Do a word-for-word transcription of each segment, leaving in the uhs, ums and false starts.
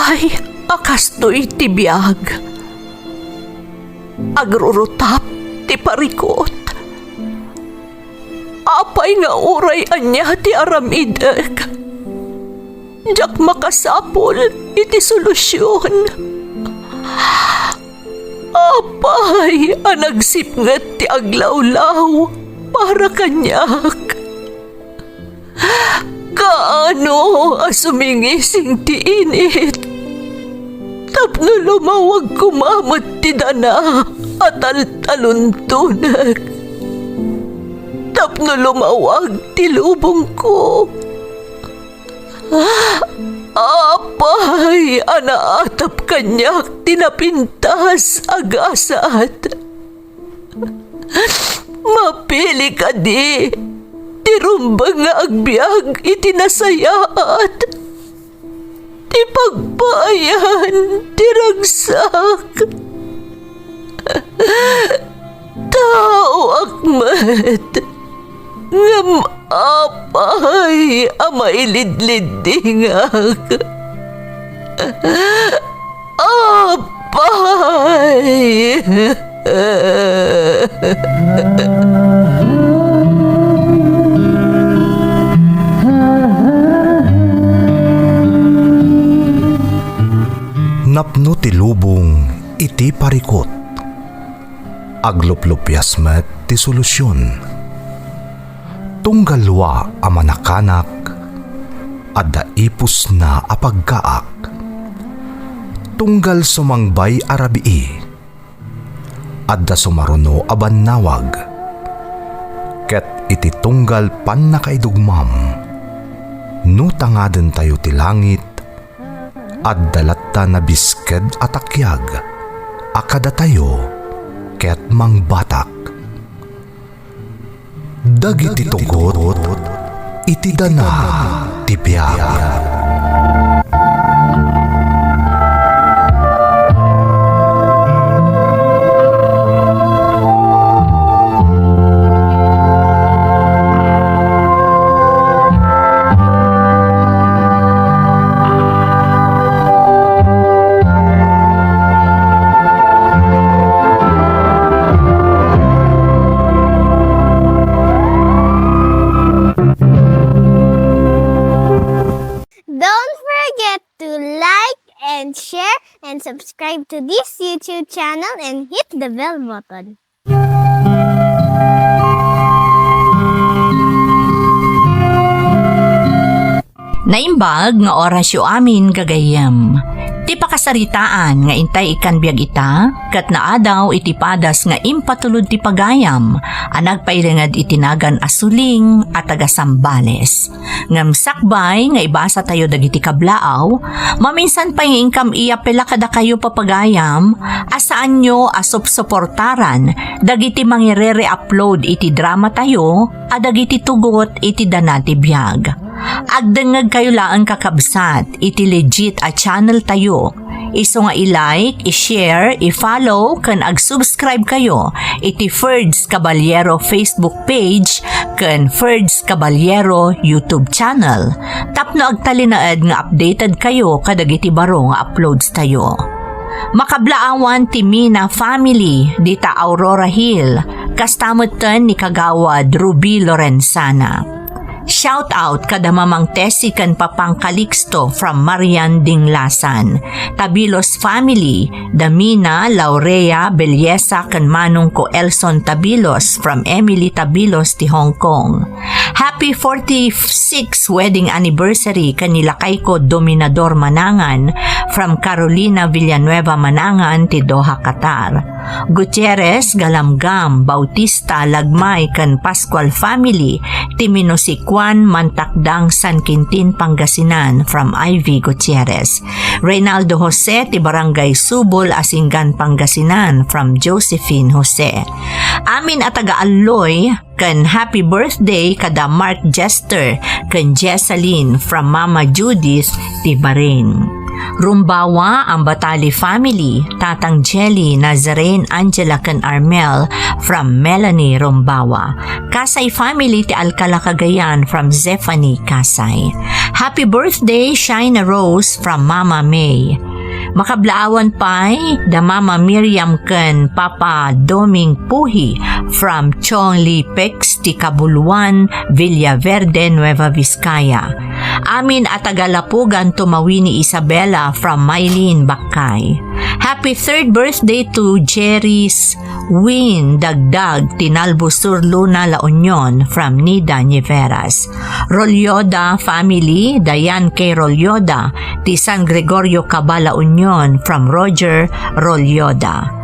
Ay, a kastoy ti biag. Agrurutap ti parikut. Apay nga uray ania ti aramidek, diak makasapul iti solusion. Apay a nagsipnget ti aglawlaw para kaniak? Kaano a sumingising ti init tapno lumawag koma met ti dana a taltaluntonek, tapno lumawag ti lubongko? Apay a naatap kaniak ti napintas a gasat? Mapili kadi ti rumbeng nga agbiag iti nasayaat, ti pagpaayan ti ragsak? Taoak met, ngem apay a mailidliddingak? Apay! Napno ti lubong iti parikut. Agluplupias met ti solusion. Tunggal dua a manakanak, adda ipusna a pagkaak. Tunggal sumangbay a rabii, adda sumaruno a bannawag. Ket iti tunggal pannakaidugmam, no tangadentayo ti langit, adda latta nabisked a takiag a kadatayo ket mangbatak. Dagiti tugot iti dana ti biag. Don't forget to like and share and subscribe to this YouTube channel and hit the bell button. Naimbag nga orasyo amin, gagayyem. Ti pakasaritaan nga intay ikkan biag ita, ket naadaw iti padas nga impatulod ti pagayam a nagpailinged iti nagan a Suling a taga Zambales. Ngem sakbay nga ibasatayo dagiti kablaaw, maminsan pay nga inkam iyapela kadakayo, papagayam, a saanyo a supsuportaran dagiti mangirere-upload iti dramatayo a dagiti tugot iti dana ti biag. Agdengngegkayo laeng, kakabsat, iti legit a channel tayo. Isu nga i-like, i-share, i-follow, ken ag-subscribe kayo iti Ferds Caballero Facebook page ken Ferds Caballero YouTube channel tapno agtalinaed nga updated kayo kadagiti baro nga uploads tayo. Makablaawan ti Mina family dita Aurora Hill, kasta metten ni Kagawad Ruby Lorenzana. Shout out kada Mamang Tessie ken Papang Calixto from Marian Dinglasan. Tabilos family, Damina, Laurea, Belleza ken Manong ko Elson Tabilos from Emily Tabilos ti Hong Kong. Happy forty-six wedding anniversary ken ni lakay ko Dominador Manangan from Carolina Villanueva Manangan ti Doha, Qatar. Gutierrez, Galamgam, Bautista, Lagmay, ken Pascual family ti Minusikuan, Mantakdang, San Quintin, Pangasinan, from Ivy Gutierrez. Reynaldo Jose ti Barangay Subol, Asingan, Pangasinan, from Josephine Jose. Amin a taga-Alloy, ken happy birthday kada Mark Jester ken Jessalyn from Mama Judith ti Bahrain. Rumbawa, Ambatali family, Tatang Jelly, Nazarene, Angela, ken Armel from Melanie Rumbawa. Kasay family ti Alcala, Cagayan from Zephanie Kasay. Happy birthday, Shine a Rose from Mama May. Makablaawan pay da Mama Miriam ken Papa Doming Puhi from Chong Lipex ti Kabuluan, Villaverde, Nueva Vizcaya. Amin a taga-Lapugan tumawi ni Isabela from Mylene, Bakkay. Happy third birthday to Jerry's Win Dagdag ti Nalbo Sur, Luna, La Union from Nida Niveras. Rolyoda family, Diane K. Rolyoda ti San Gregorio Caba, La Union from Roger Rolyoda.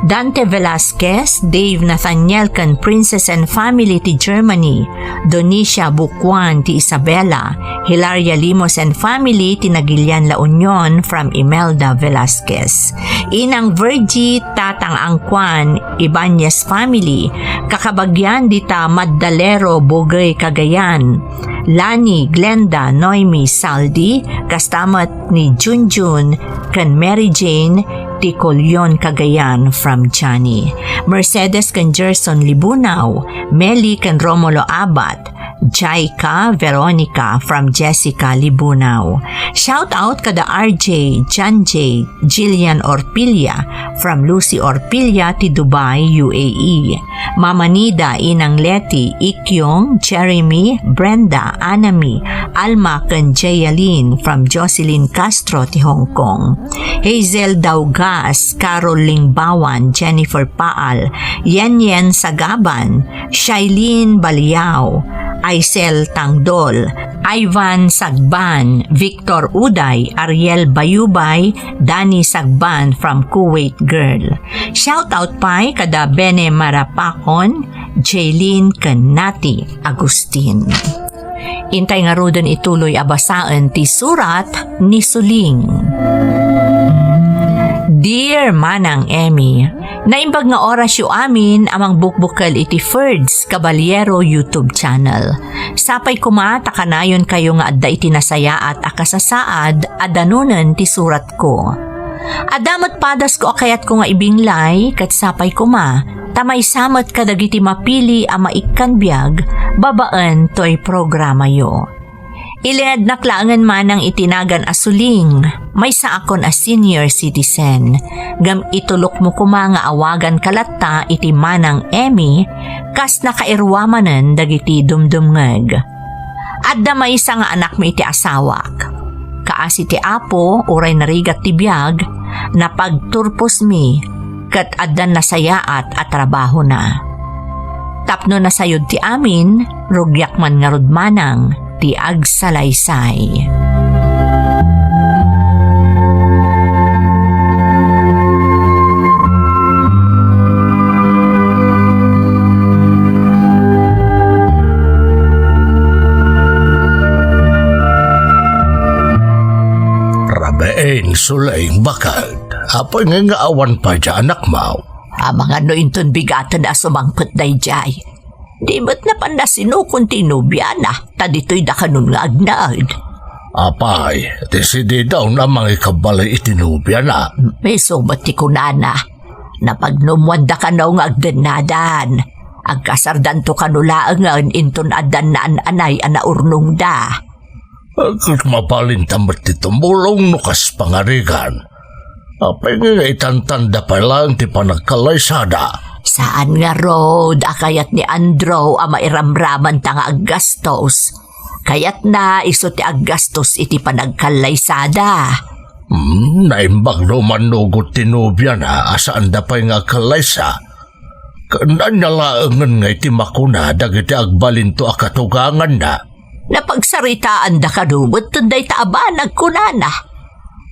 Dante Velasquez, Dave Nathaniel ken Princess and family ti Germany. Donicia Bukuan ti Isabela, Hilaria Limos and family ti Nagilian, La Union from Imelda Velasquez. Inang Virgie, Tatang Angkuan, Ibanez family, kakabagian dita Magdalero, Bugey, Cagayan. Lani, Glenda, Noemi, Saldi, kasta met ni Junjun ken Mary Jane ti Colyon, Cagayan from Johnny. Mercedes ken Gerson Libunao, Meli ken Romulo Abad, Jaika, Veronica from Jessica Libunao. Shout out kada R J, John J, Jillian Orpilla from Lucy Orpilla ti Dubai, U A E. Mama Nida, Inang Leti, Ikyong, Jeremy, Brenda, Anami, Alma ken Jayalyn from Jocelyn Castro ti Hong Kong. Hazel Daugas, Carol Lingbawan, Jennifer Paal, Yen Yen Sagaban, Shailene Baliao, Aisel Tangdol, Ivan Sagban, Victor Uday, Ariel Bayubay, Danny Sagban from Kuwait Girl. Shout out pay kada Bene Marapakon, Jaylene ken Nati Agustin. Intay ngaruden ituloy a basaen ti surat ni Suling. Dear Manang Emmy, naimbag nga orasyo amin a mangbukbukel iti Ferds Caballero YouTube channel. Sapay koma ta kanayonkayo nga adda iti nasayaat a kasasaad a danunen ti suratko. Adda met padasko a kayatko nga ibinglay, ket sapay koma ta maysa met kadagiti mapili a maikkan biag babaen toy programayo. Ilingednak laengen manang iti nagan a Suling, maysaakon a senior citizen. Ngem itulokmo koma nga awaganka latta iti Manang Emmy, kas nakairuamanen dagiti dumdumngeg. Adda maysa nga anakmi iti asawak. Kaasi ti Apo, uray narigat ti biag, napagturposmi, ket addan nasayaat a trabahona. Tapno nasayod ti amin, rugiak man ngarud manang ti agsalaysay. Rabiin, Suling, bakit? Apay nga awan pay diay anakmo? Amangan no inton bigaten a sumangpet daydiay. Di met napan nasinukon ti nobiana, ta ditoy dakanon nga agnaed. Apay, ti sididaw na mangikabali iti nobiana. Isu met ti kunana. Napagnumwanda kano nga agdennadan. Agkasardanto kano laengen inton addan naan-anay a naurnongda. Ket mabalinta met ti tumulong no kas pangarigan. Apay nga itantanda pay laeng ti panagkallaysada? Saan ngarud a kayat ni Andrew a mairamramanta nga aggastos. Kayatna isu ti aggastos iti panagkallaysada. Hmm, naimbag no umannugot ti nobiana a saanda pay nga agkallaysa. Ken ania laengen nga iti makuna dagiti agbalinto a katuganganna? Napagsaritaanda kano met dayta a banag, kunana.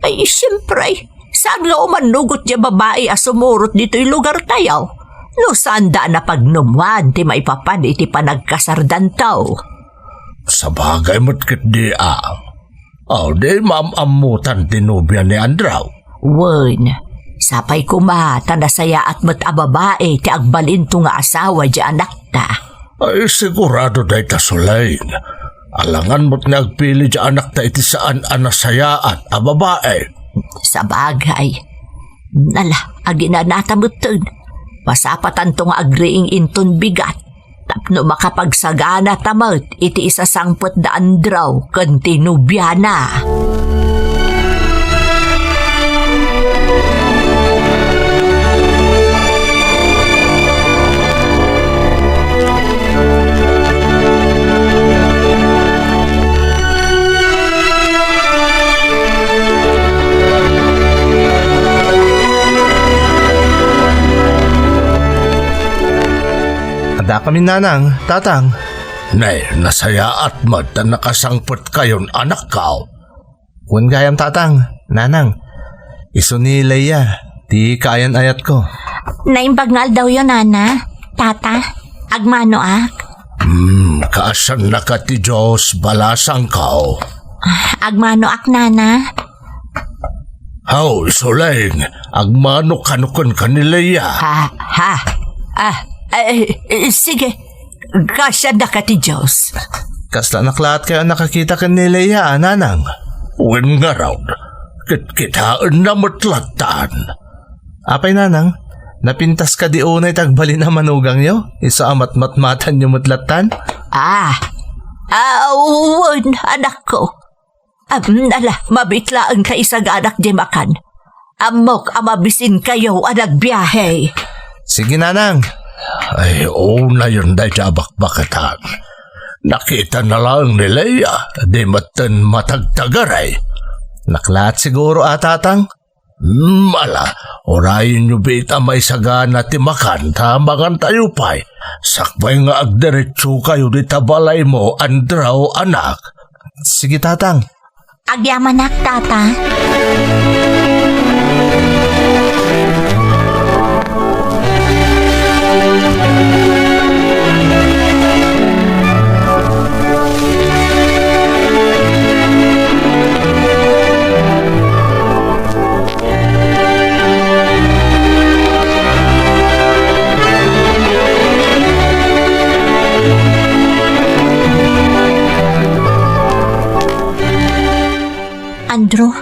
Ay, siempre, saan nga umannugot diay babai a sumurot ditoy lugartayo? No saanda a napagnumwan ti maipapan iti panagkasardanto. Sabagay met ketdi a. Aw, di maam-ammotan ti nobia ni Andrew? Wen, sapay koma ta nasayaat met a babai ti agbalinto nga asawa diay anakta. Ay, sigurado dayta, Suling. Alangan met nga agpili diay anakta iti saan a nasayaat a babai. Sabagay. Nala, aginanata metten. Masapatanto nga agriing inton bigat. tapno makapagsaganata met iti isasangpet da Andrew ken ti nobiana. Adda kami, Nanang, Tatang. Ne, nasayaat met ta nakasangpetkayon, anakko. Wen gayam, Tatang, Nanang. Isu ni Leia, ti kaayan-ayatko. Naimbag nga aldawyo, Nana, Tata. Agmanoak. Hmm, kaasannaka ti Dios, balasangko. Agmanoak, Nana. Haw, Suleng, agmano kano kenka ni Leia? Ha, ha. Ah, eh, eh, sige. Kaasiannaka ti Dios. Kasla naklaat kayo a nakakita ken ni Leia, a, Nanang? Wen ngarud, kitkitaenna met lattan. Apay, Nanang, napintas kadi unay ti agbalin a manugangyo? Isu a matmatmatanyo met lattan? Ah, ah, wen, anakko. Am, ala, mabiit laeng ta isaganak diay makan. Ammok a mabisinkayo a nagbiahe. Sige, Nanang. Ay, unayon dayta a bakbaketan. Nakitana laeng ni Leia, di metten matagtagari. Naklaat siguro a, Tatang? Hmm, ala, urayenyo biit a maisagana ti makan ta mangantayo pay. Sakbay nga agdiretsokayo dita balaymo, Andrew, anak. Sige, Tatang. Agyamanak, Tata. Andrew,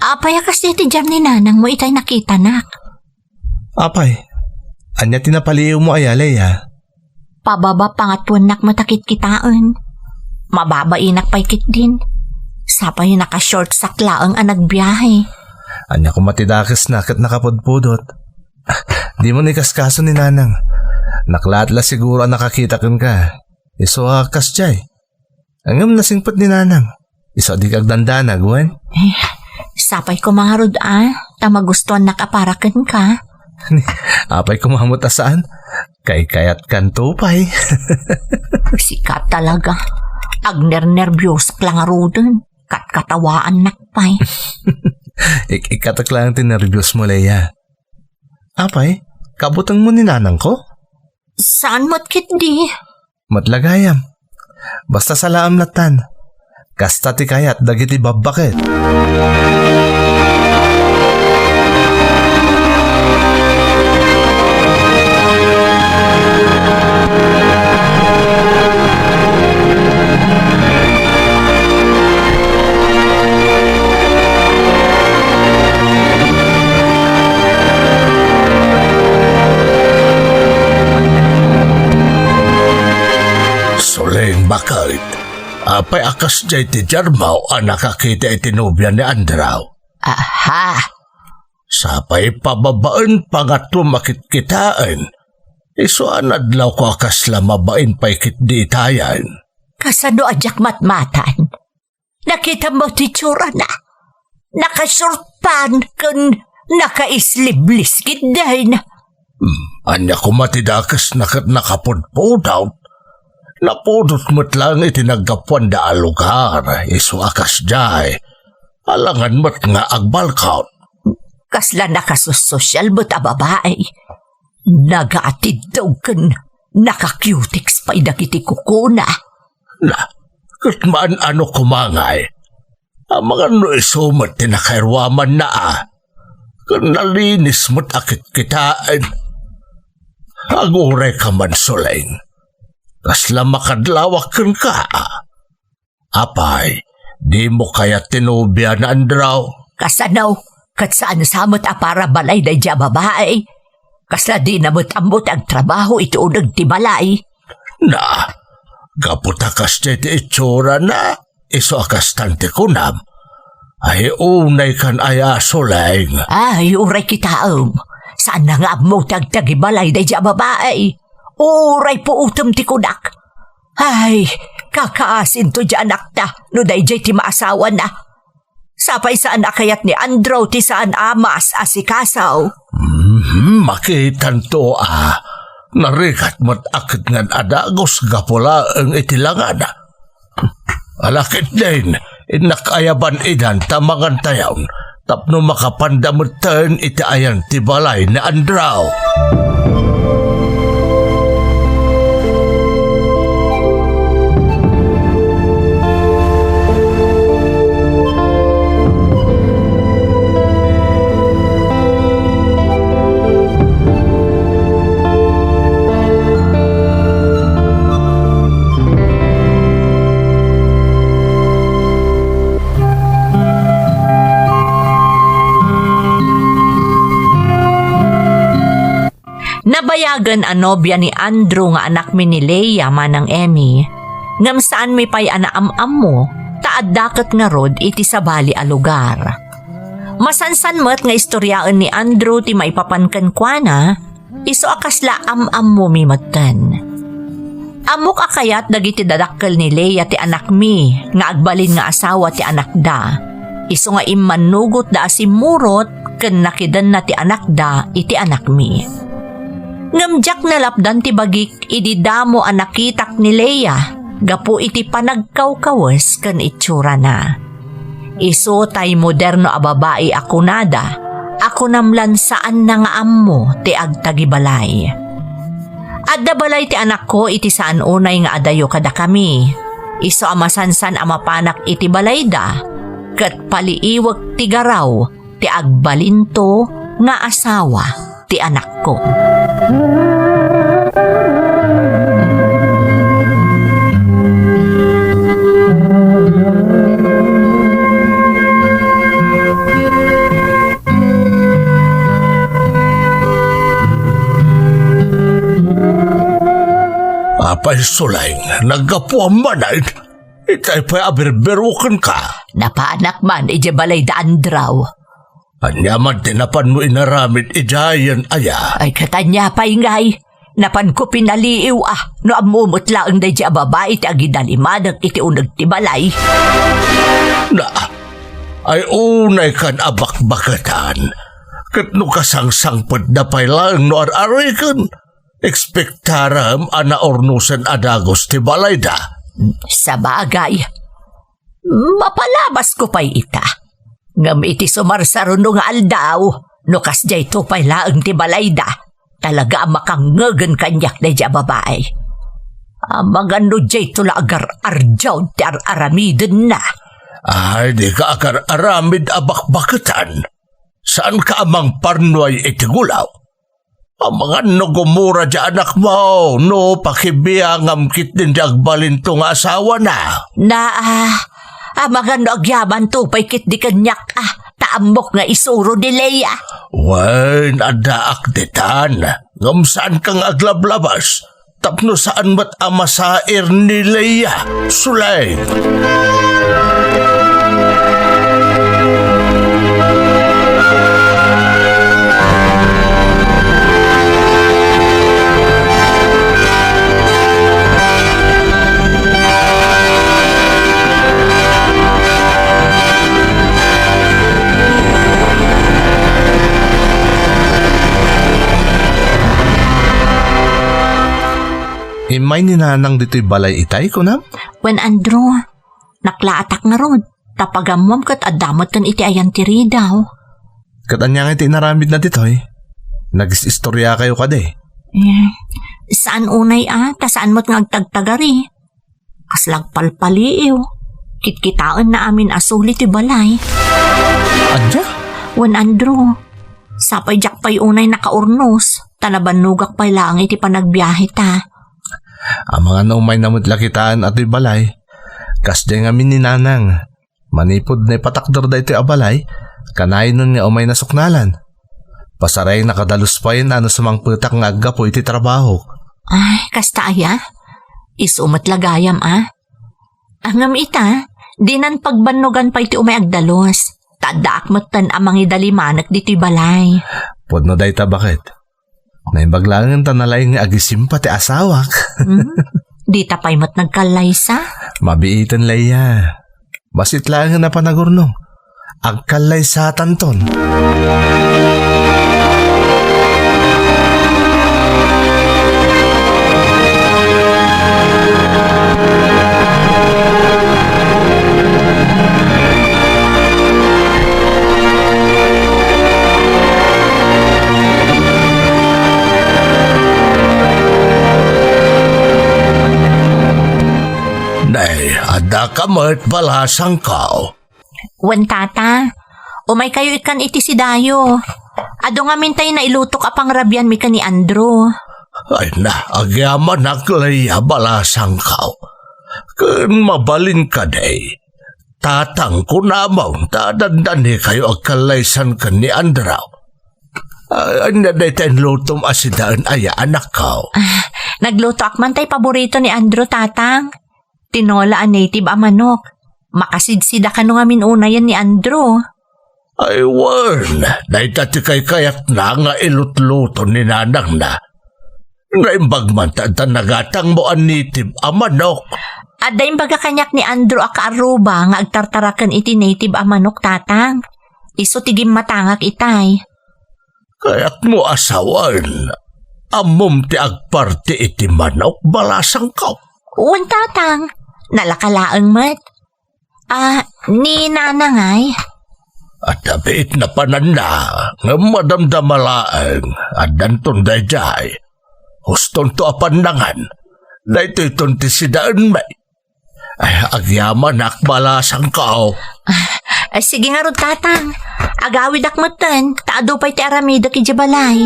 apay a kas dayta ti diam ni nanangmo itay nakitanak? Apay, ania ti napaliiwmo aya, Leia? Pababa pangatoennak met a kitkitaen. Mababainak pay ketdin. Sapay nakashortsak laeng a nagbiahe. Ania koma ti dakesna ket nakapudpudot. Dimo ikaskaso ni Nanang. Naklaat la siguro a nakakita kenka. Isu a kasdiay. Ngem nasingpet ni Nanang. Isu a dika agdandanag, wen? Eh, sapay koma ngarud a, ta magustuannak a para kenka. Apay koma met a saan? Kaykayatkanto pay. Sika talaga. Agnernerbiosak la ngaruden. Katkatawaannak pay. Ik-, ikkatek laeng ti nerbiosmo, Leia. Apay, kabutengmo ni nanangko? Saan met ketdi? Met la gayam. Basta salaem lattan. Kasta ti kayat dagiti babbaket. Suleng, baket. Apay a kasdiay ti diarmo a nakakita iti nobia ni Andrew? Aha! Sapay pababaen pangatoem a kitkitaen. Isu a nadlawko a kasla mabain pay ketdi itayan. Kasano a diak matmatan? Nakitam met ti itsurana. Naka-short pant ken naka-sleeveless ketdin. Hmm, ania koma ti dakesna ket nakapudpudot? Napudot met laeng iti naggapuanda a lugar, isu a kasdiay. Alangan met nga agbalkot. Kasla nakasososyal met a babai. Nagaatiddog ken naka-cutex pay dagiti kukuna. Na, ket maan-ano koma ngay? Amangan no isu met ti nakairuamanna a. Ken nalinis met a kitkitaen. Aguray ka man, Suleng. Kasla makadlawak kenka a. Apay, dimo kayat ti nobia ni Andrew? Kasano? Ket saan sa met a para balay daydiay a babai? Kasla dina met ammo ti agtrabaho iti uneg ti balay? Na, gapu ta kasdiay ti itsurana, isu a kastan ti kunam. Ay, unay kan aya, Suleng? Ay, uray kitaem. Saanna nga ammo ti agtagibalay daydiay a babai. Uray puotem ti kunak. Ay, kakaasinto diay anakta no daydiay ti maasawana. Sapay saan a kayat ni Andrew ti saan a maasikaso. Mhm, makitanto a. Narigat met a ket ngan a dagus gapu laeng iti langana. Ala ketdin, innak ayaban idan ta mangantayon, tapno makapanda metten iti ayan ti balay ni Andrew. Nabayagen a nobia ni Andrew nga anakmi ni Leia, Manang Emmy, ngem saanmi pay a naam-ammo, ta adda ket ngarud iti sabali a lugar. Masansan met nga istoriaen ni Andrew ti maipapan kenkuana, isu a kasla am-ammomi metten. Ammok a kayat dagiti dadakkel ni Leia ti anakmi nga agbalin nga asawa ti anakda. Isu nga immannugotda a simmurot ken nakidenna ti anakda iti anakmi. Ngem diak nalapdan ti bagik idi damo a nakitak ni Leia gapu iti panagkawkawes ken itsurana. Isu tay moderno a babai a kunada a kunam lan saanna nga ammo ti agtagibalay. Adda balay ti anakko iti saan unay nga adayo kadakami. Isu a masansan a mapanak iti balayda, ket paliiwek ti garaw ti agbalinto nga asawa ti anakko. Apay, Suleng, naggapuam manen? Itay pay a birbirokenka. Napanak man idiay balay da Andrew. Ania man ti napanmo inaramid idiay, aya? Ay, ket ania pay ngay? Napanko pinaliiw a no ammo met laeng daydiay a babai ti agidalimanek iti uneg ti balay. Na, ay unay kan a bakbaketan. Ket no kasangsangpetda pay laeng no ar-ariken, ekspektarem a naurnosen a dagus ti balayda. Sabagay, mapalabasko pay ita. Ngem iti sumarsaruno nga aldaw, no kasdiayto pay laeng ti balayda, talaga a makangngegen kaniak daydiay a babai. Amangan no dayto la agar-ardiaw ti ar-aramidenna. Ay, dika agar-aramid a bakbaketan. Saanka a mangparnuay iti gulaw. Amangan no gumura diay anakmo, no pakibiangam ketdin diay agbalinto nga asawana. Naa, amangan no agyamanto pay ketdi kaniak, a, ta ammok nga isuro ni Leia. Wen, addaak ditan, ngem saanka nga aglablabas. Tapno saan met a masair ni Leia, Suleng. Immay ni Nanang ditoy balay itay, kunam? Wen, Andrew, naklaatak ngarud, ta pagammoam ket adda metten iti ayan ti ridaw. Ket ania ngay ti inaramidna ditoy? Nagis-istoriakayo kadi? Eh, saan unay a, ta saan met nga agtagtagari. Kasla agpalpaliiw. Kitkitaenna amin a suli ti balay. Ania? Wen, Andrew, sapay diak pay unay nakaurnos, ta nabannogak pay laeng iti panagbiaheta. Amangan no umayna met la kitaen a toy balay. Kasdiay ngamin ni Nanang. Manipud naipatakder daytoy a balay, kanayon nga umayna suknalan. Pasarayna kadalus payen a no sumangpetak nga aggapu iti trabahok. Ay, kasta aya? Isu met la gayam a. Ngem ita, dinan pagbannogan pay ti umay agdalus. Ta addaak metten a mangidalimanek ditoy balay. Pudno dayta, baket. Naimbag laengen ta nalaing nga agisimpa ti asawak. Hmm? Dita pay met nagkallaysa? Mabiiten, Leia. Bassit laengen a panagurnong. Agkallaysatanton. Nay, adda ka met balasangko. Wen, tata, umaykayo ikkan iti sidayo. Adu ngamin tay nailutok a pangrabianmi ken ni Andrew. Ay na, agyamanak, Leia, balasangko. Ken mabalin kadi, tatang kunamon ta dandanikayo agkallaysan ken ni Andrew. Ay, ania dayta inlutom a sidaen aya, anakko? Ah, naglutoak man tay paborito ni Andrew, tatang. Tinola a native a manok. Makasidsida kano ngamin unayen ni Andrew. Ay, wen, dayta ti kaykayatna nga ilutluto ni nanangna. Naimbag man ta adda nagatangmo a native a manok. Adda imbaga kaniak ni Andrew a kaarruba nga agtartaraken iti native a manok, tatang. Isu ti gimmatangak itay. Kayatmo a sawen, ammom ti agparti iti manok, balasangko? Wen, tatang. Nalaka laeng met. Ah, ni nanang ay? Adda biit napananna, ngem madamdama laeng, addanton daydiay. Hustonto a pannangan, daytoyton ti sidaenmi. Ay, agyamanak, balasangko. Ah, sige ngarud, tatang. Agawidak metten, ta adu pay ti aramidek idiay balay.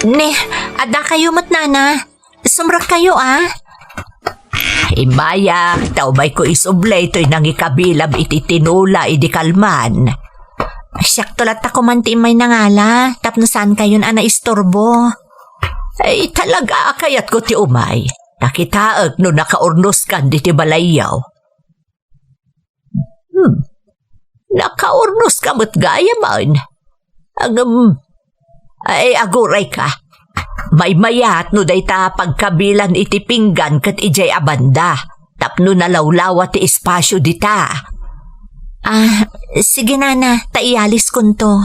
Ne, adda kayo met, nana. Sumrekkayo, a. Immayak, ta umayko isubli toy nangikabilab iti tinola idi kalman. Siakto latta koman ti immay nangala, tapno saan kayon a naisturbo. Ay, talaga, kayatko ti umay. Ta kitaek no nakaurnoskan diti balayyo. Hmm. Nakaurnoska met gayamen. Ngem, ay, agurayka. Maymayat no dayta pagkabilan iti pinggan ket idiay a banda, tapno nalawlawa ti espasio dita. Ah, sige, nana, ta iyaliskonto.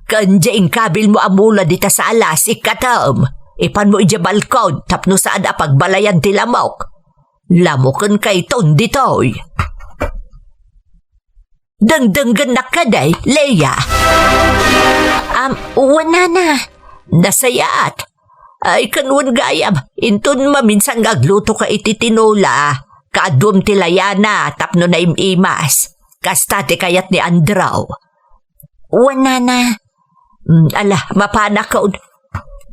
Ken diay inkabilmo a mula dita sa alas, ikkatem. Ipanmo idiay balkon tapno saan a pagbalayan ti lamok. Lamoken kayton ditoy. Dengdenggennak kadi, Leia? Am, wen, nana. Nasayaat. Ay, ken wen gayam, inton maminsan nga aglutoka iti tinola, kaaduem ti layana tapno naim-imas. Kasta ti kayat ni Andrew. Wen, nana. Mm, ala, mapanakon.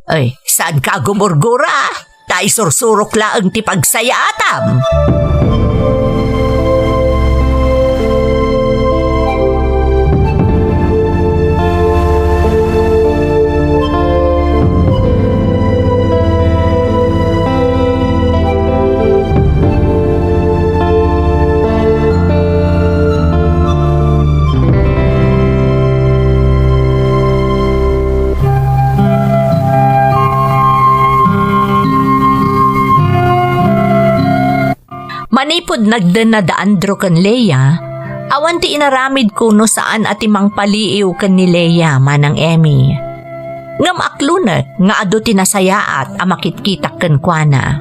Ay, saanka a gumurgura? Ta isursurok laeng ti pagsayaatam. Manipud nagdenna da Andrew ken Leia, awan ti inaramidko no saan a ti mangpaliiw ken ni Leia, Manang Emmy. Ngem aklonek nga adu ti nasayaat a makitkitak kenkuana.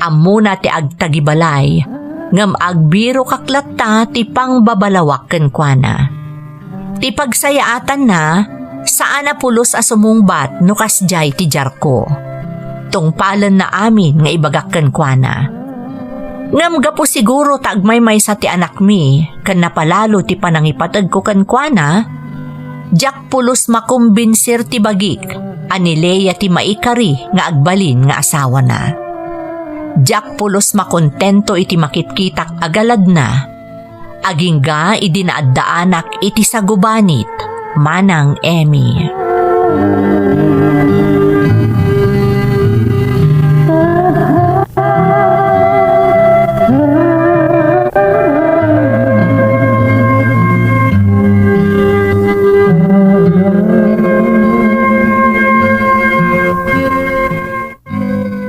Ammona ti agtagibalay, ngem agbirokak latta ti pangbabalawak kenkuana. Ti pagsayaatanna, saan a pulos a sumungbat no kasdiay ti diarko. Tungpalenna amin nga ibagak kenkuana. Ngem gapu siguro ta agmaymaysa ti anakmi ken napalalo ti panangipategko kenkuana, diak pulos makombinsir ti bagik a ni Lea ti maikari nga agbalin nga asawana. Diak pulos makontento iti makitkitak a galadna, agingga idi naaddaanak iti sagubanit, Manang Emmy.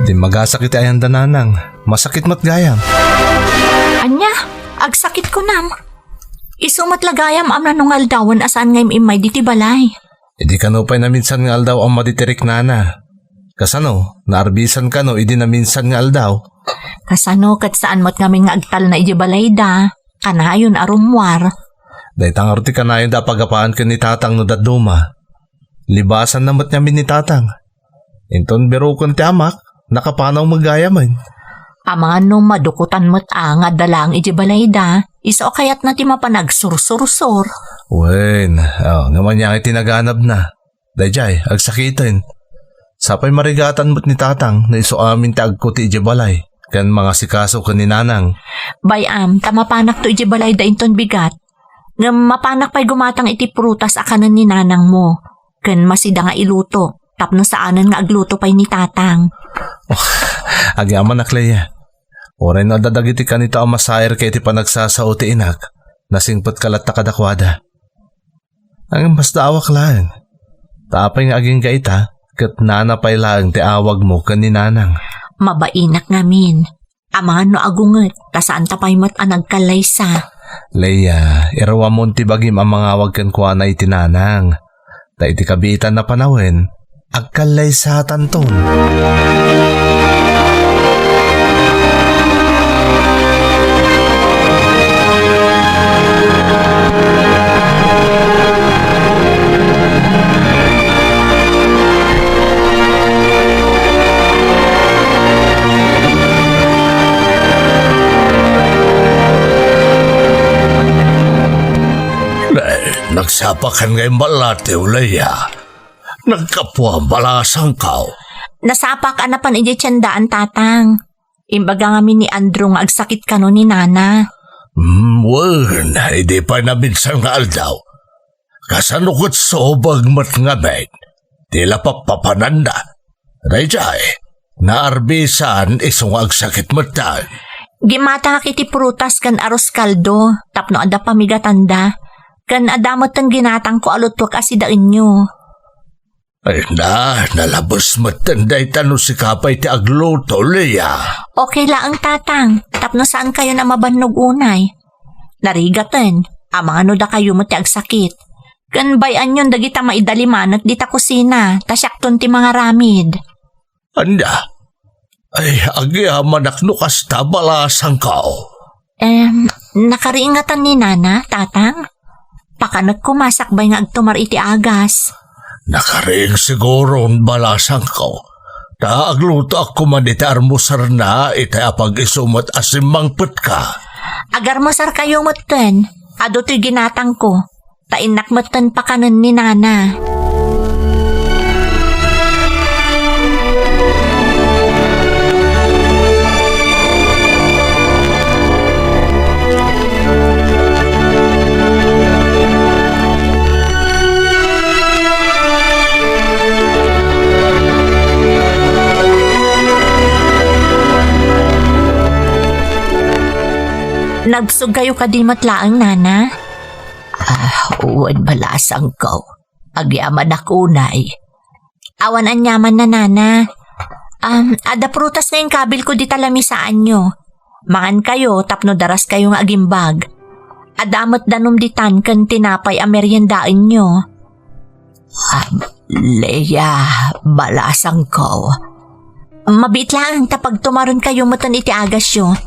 Di magasakit iti ayanda, Nanang. Masakit met gayam. Ania? Agsakit kunam? Isu met la gayam a mano nga aldawen a saan nga im-immay diti balay. Idi kano pay naminsan nga aldaw a maditirik, Nana? Kasano? Naarbisan kano idi naminsan nga aldaw? Kasano ket saan met ngamin nga agtalna iti balayda? Kanayon a rummuar. Dayta ngarud ti kanayonda a pagapaan ken ni Tatang no dadduma. Libasanna met ngamin ni Tatang. Inton biroken ti amak, nakapanaw met gayamen. Amangan no madukotan met a nga adda laeng iti balayda, isu a kayatna ti mapan agsursursor. Wen, oh, ngem ania ngay ti naganabna? Daydiay, agsakiten. Sapay marigatan met ni Tatang no isu amin ti agkuti iti balay, ken mangasikaso ken ni Nanang. Bay-am, ta mapanakto iti balayda inton bigat. Ngem mapanak pay gumatang iti prutas a kanen ni nanangmo, ken masida nga iluto, tapno saanen nga agluto pay ni Tatang. Agyamanak, Lea. Uray no adda dagiti kanito a masairka iti panagsasao ti inak, nasingpetka latta kadakuada. Ngem masdaawak laeng. Ta apay nga agingga ita, ket Nana pay laeng ti awagmo ken ni Nanang. Mabainak ngamin. Amangan no agunget, ta saanta pay met a nagkallaysa. Lea, iruamon ti bagim a mangawag kenkuana iti Nanang. Ta iti kabiitan a panawen, agkallaysatanton. Nagsapakan ngay malati, Lea. Naggapuam, balasangko. Nasapak a napan idiay tiendaan, Tatang. Imbaga ngamin ni Andrew nga agsakit kano ni Nana. Hmm, wen, idi pay naminsan nga aldaw. Kasano ket subeng met ngamin ti lapappapananna? Daydiay, naarbisan isu nga agsakit metten. Gimatangak iti prutas ken arroz caldo tapno adda pamigatanda, ken adda metten ginatangko a lutuek a sidaenyo. Ay na, nalabes metten dayta no sika pay ti agluto, Lea. Okay laeng, Tatang, tapno saankayon a mabannog unay. Narigaten, amangan no dakayo met ti agsakit. Ken bay-anyon dagita maidalimanek dita kusina, ta siakton ti mangaramid. Ania? Ay, agyamanak no kasta, balasangko. Em, nakariingatan ni Nana, Tatang? Pakanek koma sakbay nga agtumar iti agas. Nakariing siguron, balasangko. Ta aglutoak koma iti armusarna, itay a pag-isu met a simmangpetka. Agarmusarkayo metten, adu toy ginatangko. Ta innak metten pakanen ni Nana. Nabsogkayo kadi met laeng, Nana? Ah, wen, balasangko. Agyamanak unay. Awan aniaman, Nana. Um, adda prutas nga inkabilko dita lamisaanyo. Mangankayo tapno daraskayo nga agimbag. Adda met danum ditan ken tinapay a meriendaenyo. Ah, Lea, balasangko. Mabiit laeng ta pagtumarenkayo metten iti agasyo.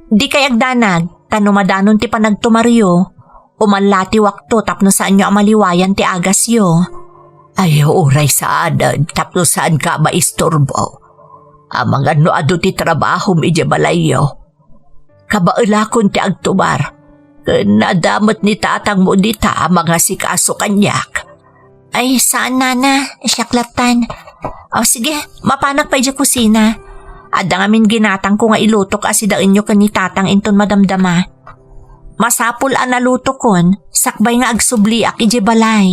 Dikay agdanag, ta no madanon ti panagtumaryo, umalatiwakto tapno saanyo a maliwayan ti agasyo. Ay, uray saanen, tapno saanka a maisturbo. Amangan no adu ti trabahom idiay balayyo. Kabaelakon ti agtumar. Ken adda met ni tatangmo dita a mangasikaso kaniak. Ay, saan, nana. Siak lattan. O, sige, mapanak pay idiay kusina. Adda ngamin ginatangko nga ilutok a sidaenyo ken ni tatang inton madamdama. Masapul a nalutokon, sakbay nga agsubliak idiay balay.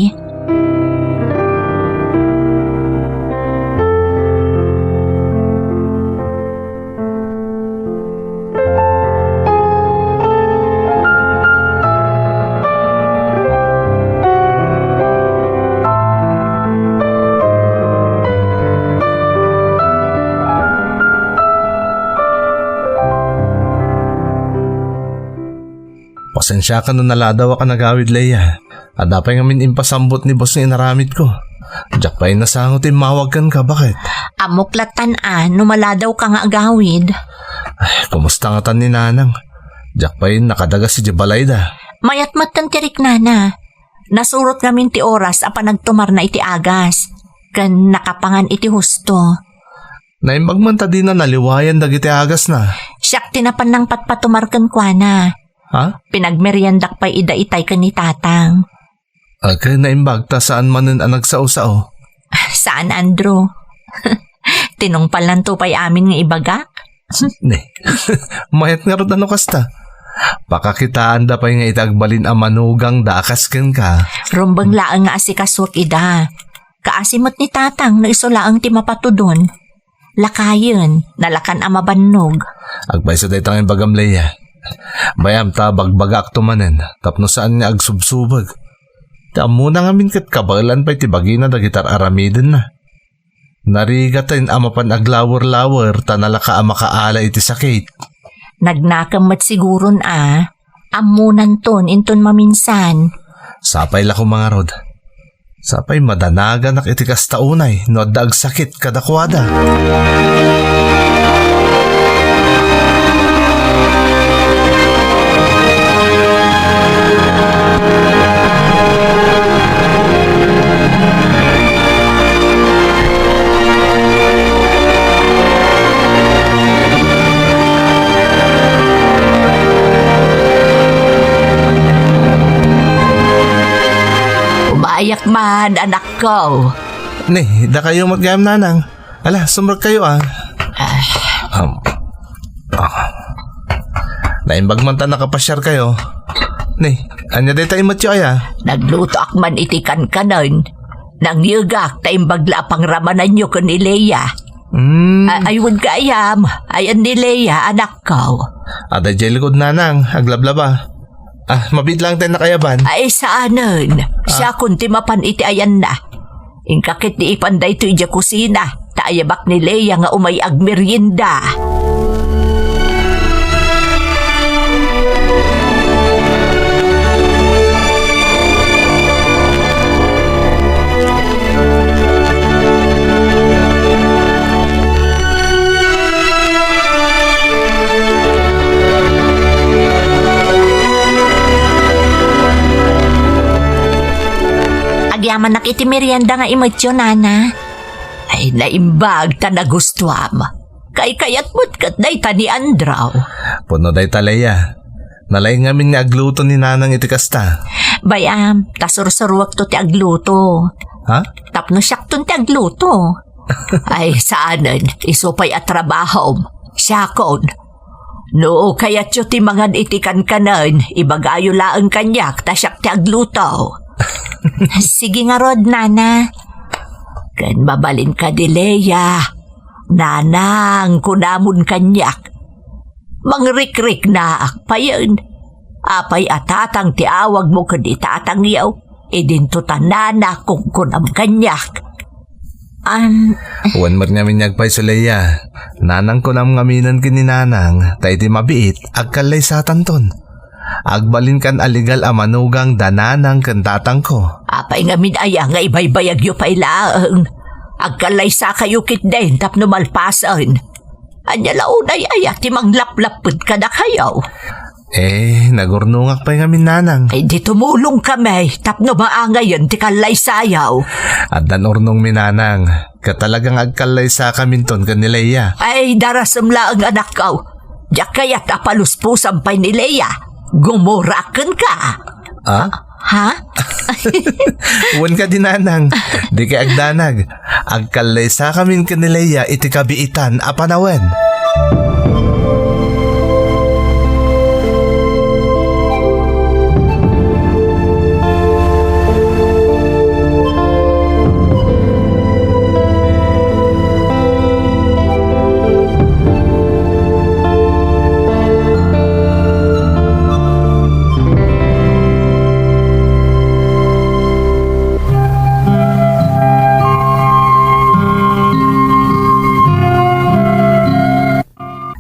Pasensiakan no naladawak a nagawid, Leia. Adda pay ngamin impasambut ni boss nga inaramidko. Diak pay nasango ti immawag kenka, baket? Ammok lattan a no maladawka nga agawid. Ay, kumusta ngatan ni nanang? Diak pay nakadagas idiay balayda. Mayat metten ti riknana. Nasurot ngamin ti oras a panagtumarna iti agas, ken nakapangan iti husto. Naimbag man ta dina naliwayan dagiti agasna. Siak ti napan nangpatpatumar kenkuana. Ha? Pinagmeriendak pay ida itay ken ni tatang. Agka naimbag ta saan manen a nagsao-sao. Saan, Andrew? Tinungpalnanto pay amin nga ibagak? Ne. Mayat ngarud a no kasta. Pakakitaanda pay nga iti agbalin a manugangda a kas kenka. Rumbeng laeng nga asikasuak ida. Kaasi met ni tatang no isu laeng ti mapatudon. Lakayen, nalakan a mabannog. Agpayso dayta nga imbagam, Leia. Bay-am ta bagbagaakto manen tapno saan nga agsubsubeg. Ti ammona ngamin ket kabaelan pay ti bagina dagiti ar-aramidenna. Narigaten a mapan aglawer-lawer ta nalaka a makaala iti sakit. Nagnakem met siguron a. Ammonanton inton maminsan. Sapay la koma ngarud. Sapay madanaganak iti kasta unay no adda agsakit kadakuada. Umayak man, anakko. Ni, dakayo met gayam, nanang. Ala, sumrekkayo, a. Ah. Um, ah. Naimbag man ta nakapasiarkayo. Ni, ania dayta imetyo, aya? Naglutoak man iti kankanen. Nangyegak ta imbag la a pangramananyo ken ni Leia. Mm. A-, ay, wen gayam. Ayan ni Leia, anakko. Adda idiay likod, nanang, aglablaba. Ah, mabiit laeng ta nakayaban. Ay, saanen. Ah. Siakon ti mapan iti ayanna. Inka ket ni ipan daytoy idiay kusina, ta ayabak ni Leia nga umay agmerienda. Agyamanak iti merienda nga imetyo, nana. Ay, naimbag ta nagustuam. Kaykayat met ket dayta ni Andraw. Pudno dayta, Leia. Nalaing ngamin nga agluto ni nanang iti kasta. Bay-am, ta sursuruekto ti agluto. Ha? Tapno siakton ti agluto. Ay, saanen, isu pay a trabahom. Siakon. No kayatyo ti mangan iti kankanen, ibagayo laeng kaniak ta siak ti agluto. Sige ngarud, nana. Ken mabalin kadi, Leia. Nanang, kunamon kaniak. Mangrikriknaak payen. Apay a tatang ti awagmo ken ni tatangyo? Idinto ta nana kunkunam kaniak. An- Wen met ngamin nga agpayso, Leia. Nanang kunam ngaminen ken ni nanang, ta iti mabiit, agkallaysatanton. Agbalinkan a legal a manugang da nanang ken tatangko. Apay ngamin aya nga ibaybayagyo pay laeng? Agkallaysakayo ketdin tapno malpasen. Ania la unay aya ti manglaplapped kadakayo? Eh, nagurnongak pay ngamin, nanang. Ay, di tumulongkami tapno maangayen ti kallaysayo. Addan urnongmi, nanang. Ket talagang agkallaysakaminton ken ni Leia. Ay, darasem laeng, anakko. Diak kayat a paluspusam pay ni Lea. Gumuraak kenka. Ah? Ha? Wen kadi, nanang. Dikay agdanag. Agkallaysakamin ken ni Lea iti kabiitan a panawen.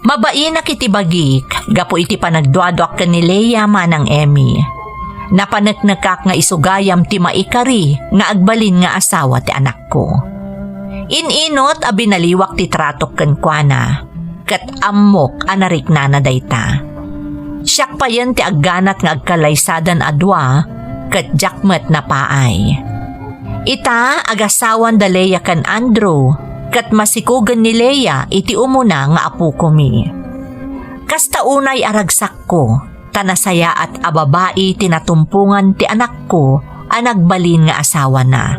Mabainak iti bagik gapu iti panagduaduak ken ni Lea, Manang Emmy. Napaneknekak nga isu gayam ti maikari nga agbalin nga asawa ti anakko. In-inut a binaliwak ti tratok kenkuana, ket ammok a nariknana dayta. Siak payen ti agganat nga agkalaysadan a dua, ket diak met napaay. Ita, agasawan da Lea ken Andrew, ket masikugen ni Lea iti umuna nga apokomi. Kasta unay a ragsakko, ta nasayaat a babai ti natumpongan ti anakko a nagbalin nga asawana,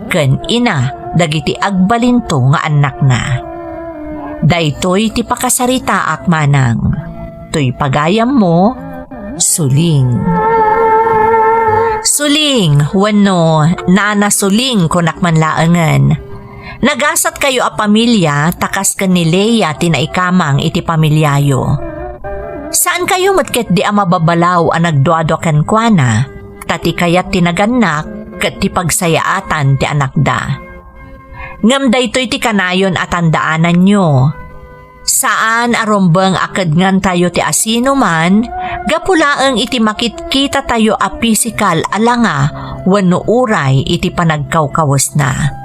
ken ina dagiti agbalinto nga annakna. Daytoy ti pakasaritaak, Manang. Toy pagayammo, Suling. Suling, wenno Nana Suling, kunak man laengen. Nagasatkayo a pamilia, ta kas ken ni Lea ti naikamang iti pamiliayo. Saankayo met ketdi a mababalaw a nagduadua kenkuana, ta ti kayat ti nagannak ket ti pagsayaatan ti anakda. Ngem daytoy ti kanayon a tandaananyo. Saan a rumbeng a kedngantayo ti asinoman gapu laeng iti makitkitatayo a pisikal a langa wenno uray iti panagkawkawesna.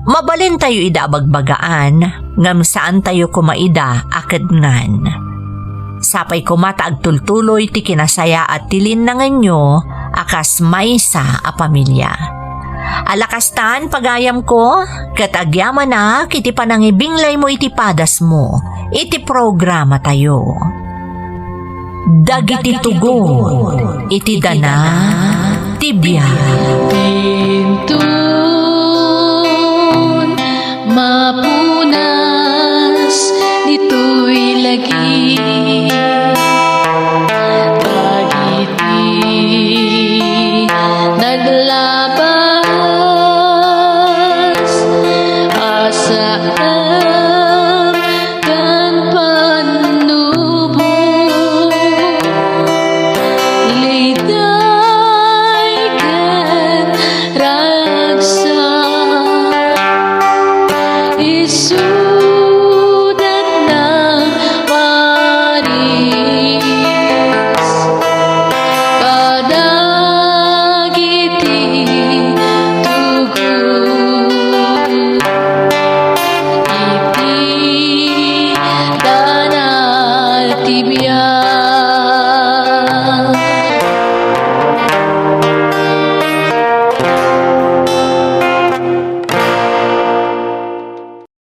Mabalintayo ida a bagbagaan, ngem saantayo koma ida a kedngan. Sapay koma ta agtultuloy ti kinasayaat ti linnangenyo a kas maysa a pamilia. Ala kastan, pagayamko, ket agyamanak iti panangibinglaymo iti padasmo iti programatayo. Dagiti tugon iti dana ti biag.